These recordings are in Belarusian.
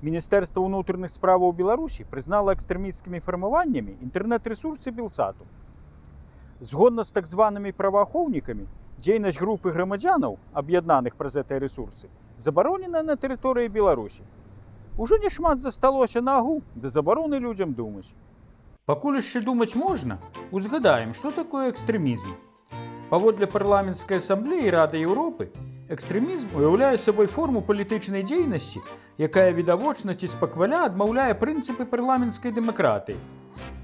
Міністэрства ўнутраных справаў Беларусі прызнала экстрэмісцкімі фармаваннямі інтэрнэт-рэсурсы Белсату. Згодна з так званымі праваахоўнікамі, дзейнасць групы грамадзянаў, аб'яднаных праз гэтыя рэсурсы, забаронена на тэрыторыі Беларусі. Ужо не шмат засталося на агул да забароны людзям думаць. Пакуль яшчэ думаць можна, узгадаем, што такое экстрэмізм. Паводле Парламенцкай асамблеі Рады Еўропы, экстрэмізм уяўляе сабой форму палітычнай дзейнасці, якая відавочна ці спакваля адмаўляе прынцыпы парламенцкай дэмакратыі.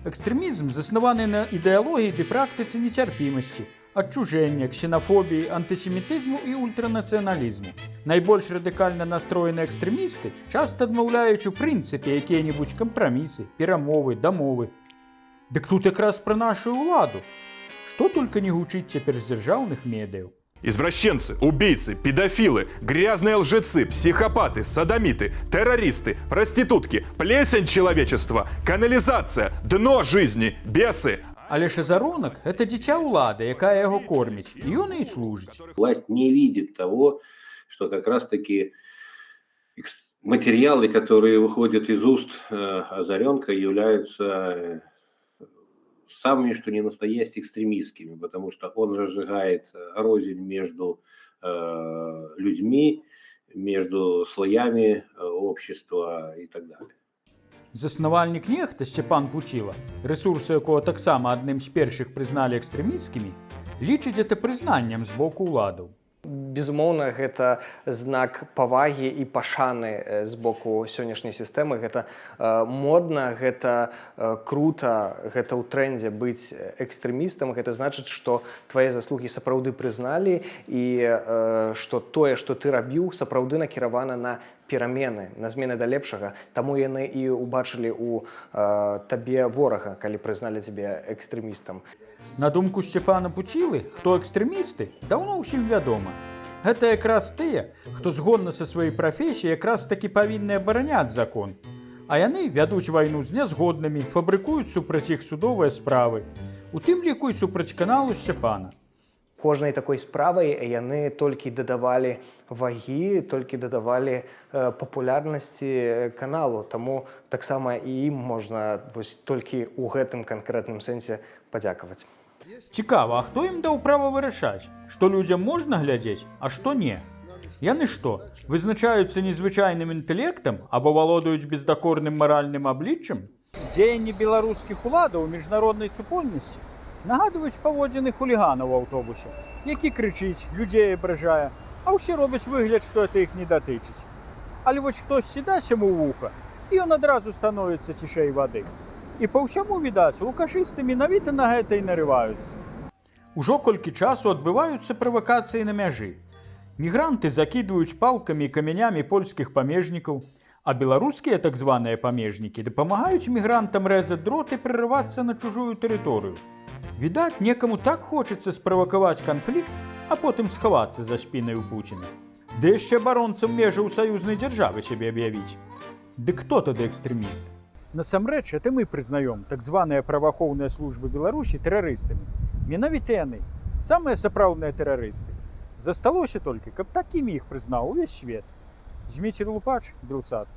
Экстрэмізм заснаваны на ідэалогіі ды практыцы нецярпімасці, адчужэння, ксенафобіі, антысемітызму і ультранацыяналізму. Найбольш радыкальна настроеныя экстрэмісты часта адмаўляюць у прынцыпе якія-небудзь кампрамісы, перамовы, дамовы. Дык тут якраз пра нашу ўладу. Што толькі не гучыць цяпер з дзяржаўных медыяў. Извращенцы, убийцы, педофилы, грязные лжецы, психопаты, содомиты, террористы, проститутки, плесень человечества, канализация, дно жизни, бесы. Але ж Азаронак — гэта дзіця ўлады, якая яго корміць, і ён і служыць. Власть не видит того, что как раз-таки материалы, которые выходят из уст Азаренка, являются самыми, что ни на есть, экстремистскими, потому что он разжигает рознь между людьми, между слоями общества и так далее. Заснавальнік Нехта Сцяпан Пуціла, рэсурсы якога таксама адным з першых прызналі экстрэмісцкімі, лічыць гэта прызнаннем з боку ўладаў. Безумоўна, гэта знак павагі і пашаны з боку сённяшняй сістэмы. Гэта модна, гэта крута, гэта ў трэндзе быць экстрэмістам. Гэта значыць, што твае заслугі сапраўды прызналі і што тое, што ты рабіў, сапраўды накіравана на перамены, на змены да лепшага. Таму яны і ўбачылі у табе ворага, калі прызналі цябе экстрэмістам. На думку Сцяпана Пуцілы, хто экстрэмісты, даўно ўсім вядома. Гэта якраз тыя, хто згодна са сваёй прафесіяй якраз такі павінны абараняць закон. А яны вядуць вайну з нязгоднымі, фабрыкуюць супраць іх судовыя справы. У тым ліку і супраць каналу Сцяпана. Кожнай такой справай яны толькі дадавалі вагі, толькі дадавалі папулярнасці каналу. Таму таксама і ім можна вось толькі ў гэтым канкрэтным сэнсе падзякаваць. Цікава, а хто ім даў права вырашаць, што людзям можна глядзець, а што не? Яны што, вызначаюцца незвычайным інтэлектам або валодаюць бездакорным маральным абліччам? Дзеянні беларускіх уладаў у міжнароднай супольнасці нагадваюць паводзіны хулігана ў аўтобусе, які крычыць, людзей абражае, а ўсе робяць выгляд, што это іх не датычыць. Але вось хтосьці дасць яму ў вуха, і ён адразу становіцца цішэй вады. І па ўсяму відаць, лукашысты менавіта на гэта і нарываюцца. Ужо колькі часу адбываюцца правакацыі на мяжы. Мігранты закідваюць палкамі і камянямі польскіх памежнікаў, а беларускія так званыя памежнікі дапамагаюць мігрантам рэзаць дрот і прарывацца на чужую тэрыторыю. Відаць, некаму так хочацца справакаваць канфлікт, а потым схавацца за спінай у Пуціна. Ды яшчэ абаронцам межаў саюзнай дзяржавы сябе аб'явіць. Дык хто тады экстрэміст? Насамрэч, это мы прызнаём так званыя праваахоўныя службы Беларусі тэрарыстамі. Менавіта яны самыя сапраўдныя тэрарысты. Засталося толькі, каб такімі іх прызнаў увесь свет. Зміцер Лупач, Белсат.